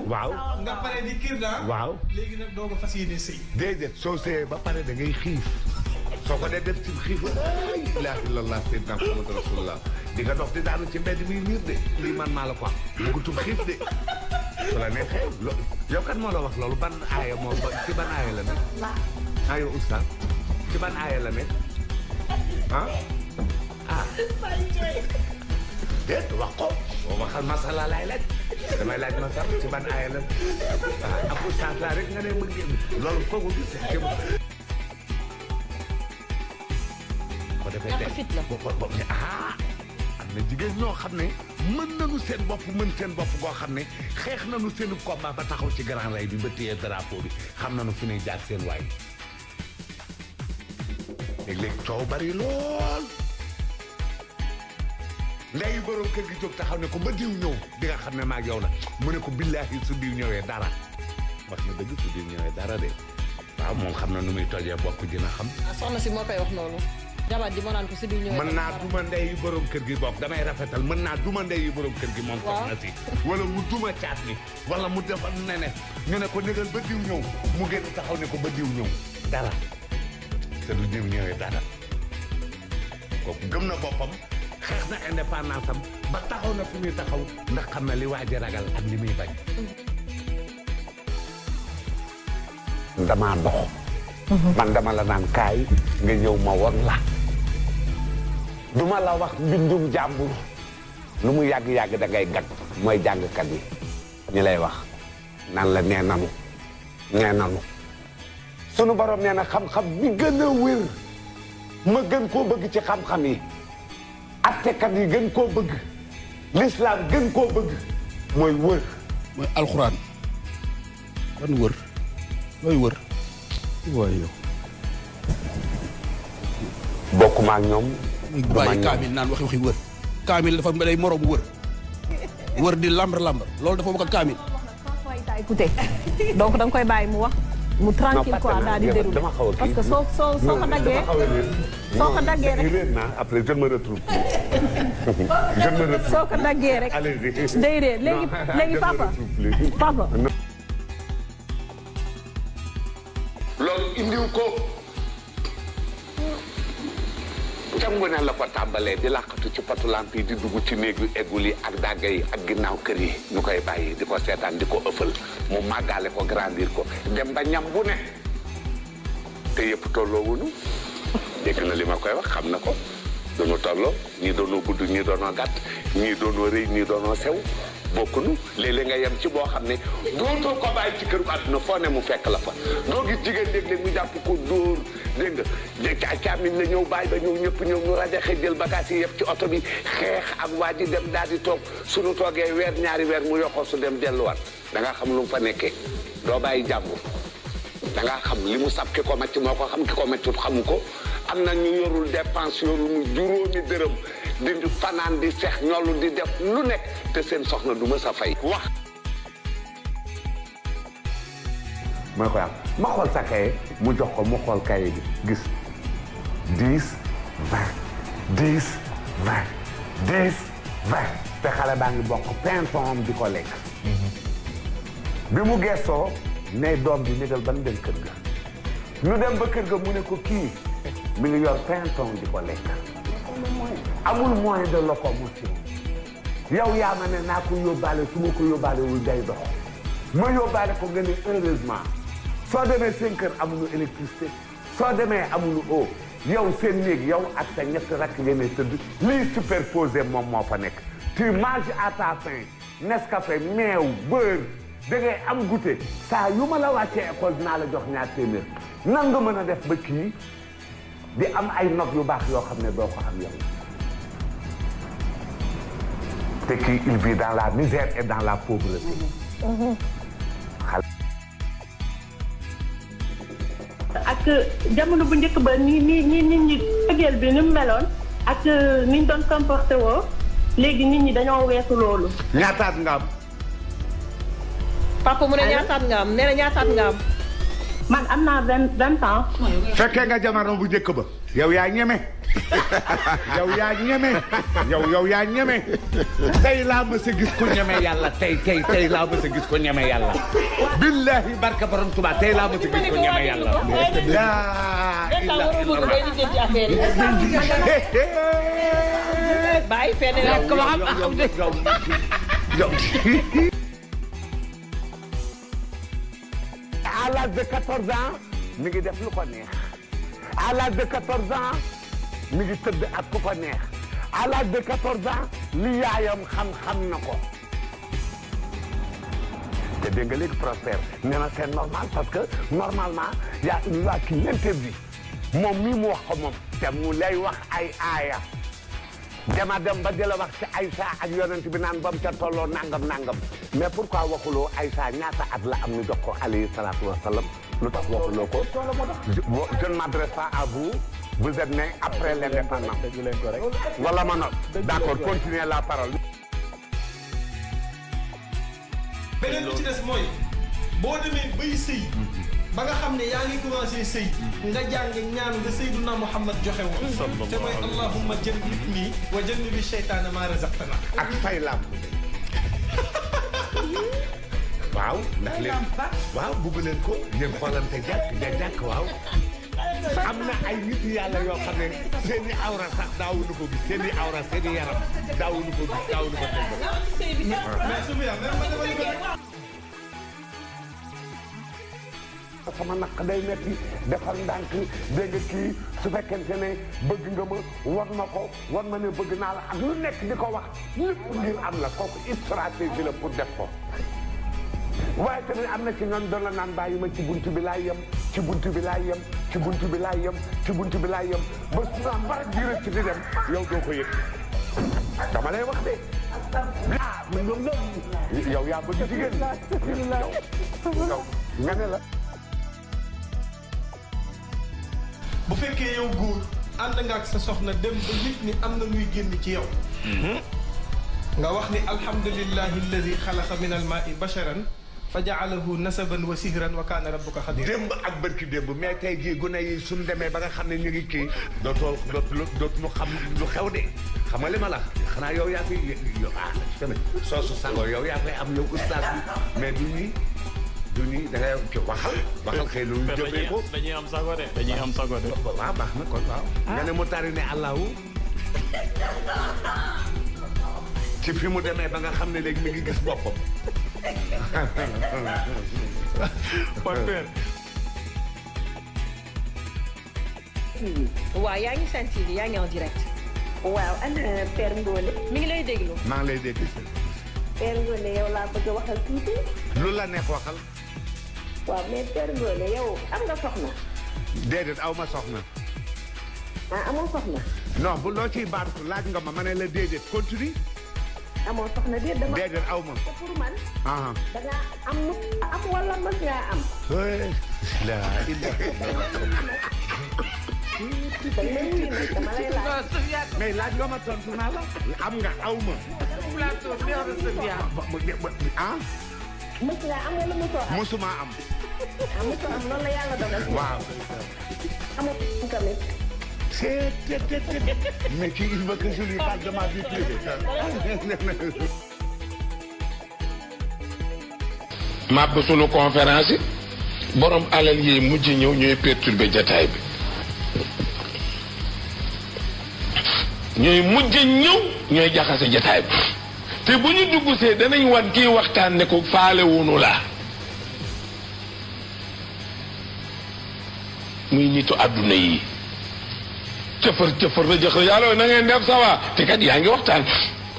waaw nga pare di kir naa. waaw léegi nag doo ko fas yéene sëy. déedéet soo sëyee ba pare da ngay xiif soo ko dee def ci xiif la ilaha illallah sayyidina Muhammad rasulullah di nga dox di daanu ci mbedd mi niir de lii man maa la ko wax gutum xiif de su la neexee yow kan moo la wax loolu ban aaya moo ci ban aaya la nekk aaya oustaz ci ban aaya la nekk ah déet wax ko boo waxal masala laay laaj damay laaj masala ci ban aaya la ak oustaz la rek nga ne mën ngeen loolu kooku gis ci ko defee tey am na jigéen ñoo xam ne mën nañu seen bopp mën seen bopp goo xam ne xeex nañu seen combat ba taxaw ci grand ray bi ba téye drapeau bi xam nañu fi ñuy jaar seen waay léeg-léeg coow bari lool ndeyu borom kër gi jóg taxaw ne ko ba diw ñëw di nga xam ne maag yow la mu ne ko billaahi su diw ñëwee dara wax na dëgg su diw ñëwee dara de waaw moom xam na nu muy tojee bopp dina xam. soxna si moo koy wax noonu. jabar ji moo naan ko si diw ñëwee. mën naa duma ndeyu borom kër gi bokk damay rafetal mën naa duma ndeyu borom kër gi moom. soxna si wala mu duma caat ni wala mu defal nene ñu ne ko négal ba diw ñëw mu génn taxaw ne ko ba diw ñëw dara te du diw ñëwee dara kooku gëm na boppam. xeex na indépendance am ba taxaw na fi muy taxaw ndax xam na li waa ji ragal ak li muy bañ. damaa dox. man dama la naan kaay nga ñëw ma won la. duma la wax mbindum jàmbur lu mu yàgg-yàgg da ngay gag mooy jàngkat yi ñi lay wax nan la nee nanu sunu borom nee na xam-xam bi gën a wér ma gën koo bëgg ci xam-xam yi. attekat yi gën koo bëgg l'islam gën koo bëgg mooy wër mooy alxuraan ban wër looy wër waaye yow bokkuma ak ñoom bàyyi kaamil naan waxi wër kaamil dafa day moroom wër di lambar loolu dafa bokk ak kaamil écoutez donc da nga koy bàyyi mu wax mu tranquille quoi daal di déroulé parce que soo ko daggee soo ko daggee rek après je me retrouve je me retrouve soo ko daggee rek day réer léegi papa loolu indiw ko cangu ne la ko tàmbalee di làqatu ci patu lamp yi di dugg ci néeg yu eggul yi ak dàgga yi ak ginnaaw kër yi ñu koy bàyyi di ko seetaan di ko ëffal mu màggaale ko grandir ko dem ba ñam bu ne te yëpp tolloo wuñu dégg na li ma koy wax xam na ko duñu tolloo ñii doonoo gudd ñii doonoo gàtt ñii doonoo rëy ñii doonoo sew bokkunu léeg-léeg nga yem ci boo xam ne dootoo ko bàyyi ci këru àdduna foo ne mu fekk la fa doo gis jigéen léeg-léeg mu jàpp ko dóor dégg nga caamin la ñëw bàyyi ba ñëw ñëpp ñëw ñu rajaxe jël bagage yi yëpp ci oto bi xeex ak waa ji dem daal di toog suñu toogee weer ñaari weer mu yokkoo su dem delluwaat da ngaa xam lu mu fa nekkee doo bàyyi jàmbur da ngaa xam li mu sab ki ko macc moo ko xam ki ko maccut xamu ko am na ñu yorul dépense yorul juróomi dërëm di fanaan di seex ñoolu di def lu nekk te seen soxna du ma sa fay wax mooy ko am ma xool sa kaye mu jox ko mu xool kaye bi gis 10 20 10 20 te xale baa ngi bokk pinson di ko lekk bi mu gestoo ne doom bi négal ban dem kër ga ñu dem ba kër ga mu ne ko kii mi ngi yor pinson di ko lekk amul moyen de locomotion yow yaa ma ne naa ko yóbbaale su ma ko yóbbaale wul day dox ma yóbbaale ko nga ne heureusement soo demee seen kër amuñu électricité soo demee amuñu eau yow seen néeg yow ak sa ñetti rakk yéene tëdd lii superposé moom moo fa nekk tu manges à ta faim Nescafé meew beurre da ngay am goûter saa yu ma la wàccee école dinaa la jox ñaar téeméer nan nga mën a def ba kii di am ay notes yu baax yoo xam ne doo ko am yow te kii il vit dans la misère et dans la pauvreté. ak jamono bu njëkk ba ni nit ñi bëggeel bi ni mu meloon ak ni ñu doon comporté woo léegi nit ñi dañoo weesu loolu. ñaataat nga am. papa mu ne ñaataat nga am nee na ñaataat nga am. man am naa 20 ans. fekkee nga jamono bu njëkk ba. yow yaa ñeme. yow yaa ñeme yow yaa ñeme tey laa mës a gis ko ñeme yàlla tey laa mës a gis ko ñeme yàlla billahi barka borom Tuubaa tey laa mës a gis ko ñeme yàlla bàyyi fenn rek ko xam à l'âge de 14 ans mi ngi def lu ko neex à l'âge de 14 ans mi ngi tëdd ak ku ko neex à l'âge de 14 ans li yaayam xam na ko te dégg nga léegi Prospère nee na c'est normal parce que normalement y a une loi qui l'interdit moom mii mu wax ko moom te mu lay wax ay aaya dama dem ba di la wax ci Aïssa ak yonent bi naan ba mu ca tolloo nangam mais pourquoi waxuloo Aïssa ñaata at la am ñu jox ko alayhi salaatu wa salaam lu tax waxuloo ko je ne m'adresse pas à vous vous êtes né après l'indépendance wala ma note d'accord continuez la parole. beneen bi ci des mooy boo demee bay sëy ba nga xam ne yaa ngi commencé sëy nga jàng ñaan nga Seydina Muhammad joxe woon te mooy allahumma jannibni wa jannibi shaytaana maa razaqtana ak fay lam waaw ndax leen waaw bugg leen ko ngeen xoolante jàkk waaw am na ay nit yàlla yoo xam ne seeni awra sax daawuñu ko gis seeni awra seeni yaram daawuñu ko gis daawuñu ko teg sama naq day metti defal ndànk dégg nga kii su fekkente ne bëgg nga ma war ma ne bëgg naa la ak lu nekk di ko wax lépp ngir am la kooku stratégie la pour def ko waaye tamit am na ci ñoom doon la naan bàyyi ma ci buntu bi laay yem ci buntu bi laay yem ci buntu bi laay yem ci buntu bi laay yem ba su naan bara jira ci di dem yow doo ko yëg dama lay wax de ah ñoom la yow yaa bëgg jigéen yow nga ne la bu fekkee yow góor ànd nga ak sa soxna dem ba nit ni am na luy génn ci yow nga wax ni alhamdulillahi alladi xalaqa min almaai basharan fa jaalahu nasaban wa sihran wa kaana rabbuka xadir démb ak bërki démb mais tey jii gune yi suñ demee ba nga xam ne ñu ngi kii dootuñu xam lu xew de xam nga li ma la xanaa yow yaa koy yow tamit soosu sango yow yaa koy am yow ustaas bi mais du nii da ngay waxal xëy na ñu jëfee ko dañuy am sago de waaw baax na kon waaw nga ne mu tari ne allahu ci fi mu demee ba nga xam ne léegi mi ngi gis boppam waaw yaa ngi Sen TV yaa ngi en direct. waaw ana Père Ngone. mi ngi lay déglu. maa ngi lay dégg. Père Ngone yow laa bëgg a waxal tuuti. lu la neex waxal. waaw mais Père Ngone yow am nga soxna. déedéet aw ma soxna. ah amoo soxna. non bu loo ciy baatu laaj nga ma ne la déedéet continue. amoo soxna déedéet aw ma. te pour man. da ngaa am wala mës ngaa am. la dama lay laaj. mais laaj nga ma tontu naa la. am nga aw ma. ah. mës ngaa am wala mësoo am. mësuma am. mësoo am loolu la yàlla dogal. waaw. amoo tamit. mais kii il veut que je lui parle de ma vie privée. màbb sunu conférence yi borom alal yi mujj ñëw ñooy perturber jataay bi ñooy mujj ñëw ñooy jaxase jataay bi te bu ñu duggsee danañ wan kii waxtaan ne ko faale wunu la muy nitu àdduna yi cëfër la jëx yàlla na ngeen def sawa te kat yaa ngi waxtaan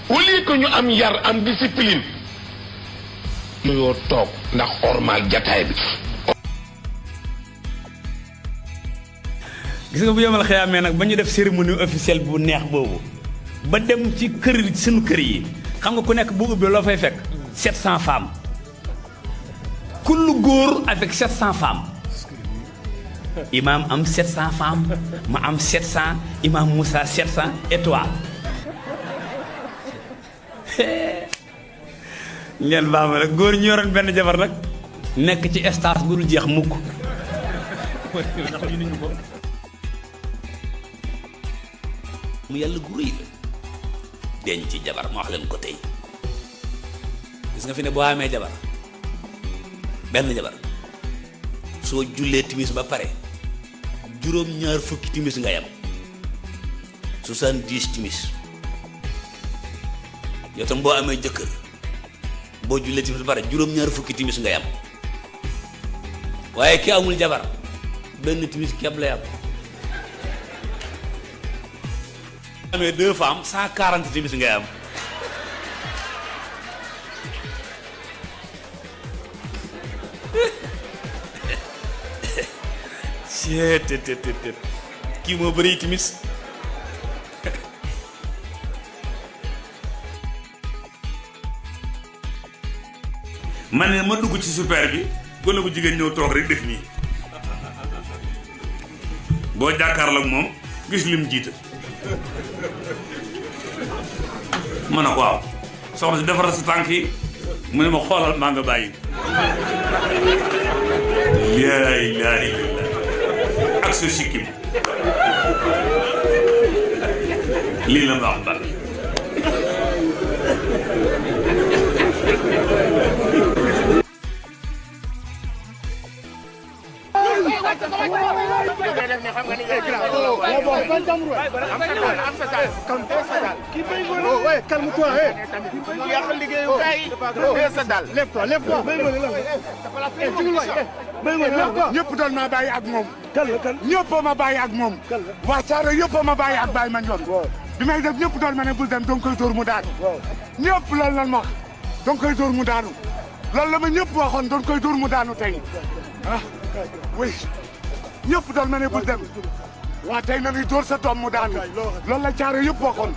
au lieu que ñu am yar am discipline nuyoo toog ndax ormal jataay bi. gis nga bu yemal xëyaamee nag ba ñu def cérémonie officielle bu neex boobu ba dem ci kër suñu kër yi xam nga ku nekk bu ubbi loo fay fekk 700 femmes kullu góor avec 700 femmes imam am 700 femmes ma am 700 imam Moussa 700 et toi ngeen baax ma rek góor ñu yoroon benn jabar nag nekk ci stage bu dul jeex mukk mu yàlla gu rëy la denc ci jabar ma wax leen ko tey gis nga fi ne boo amee jabar benn jabar soo jullee timis ba pare juróom-ñaar fukki timis nga yam 70 timis yow tam boo amee jëkkër boo jullee timis ba pare juróom-ñaar fukki timis nga yam waaye ki amul jabar benn timis képp la yam amee 2 femmes 140 timis ngay am seet kii moo bëri timis man ne ma dugg ci super bi gone bu jigéen ñëw toog rek def nii boo jàkkaarloo ak moom gis lim jiita ma ne ko waaw soxna si defaral sa tànk yi mu ne ma xoolal maa nga bàyyi laa ilaaha illallaah ak sa sikkim lii la baax baax calme-toi, ñëpp doon ma bàyyi ak moom. ñëpp ma bàyyi ak moom. waa Caaro yëpp ma bàyyi ak Baye Mandione. bi may def ñëpp doon ma ne bul dem dong koy dóor mu daanu. ñëpp loolu lan ma wax dong koy dóor mu daanu. loolu la ma ñëpp waxoon doon koy dóor mu daanu tey ah oui ñëpp doon ma ne bul dem waa tey nañuy dóor sa doom mu daanu loolu la Caaro yëpp waxoon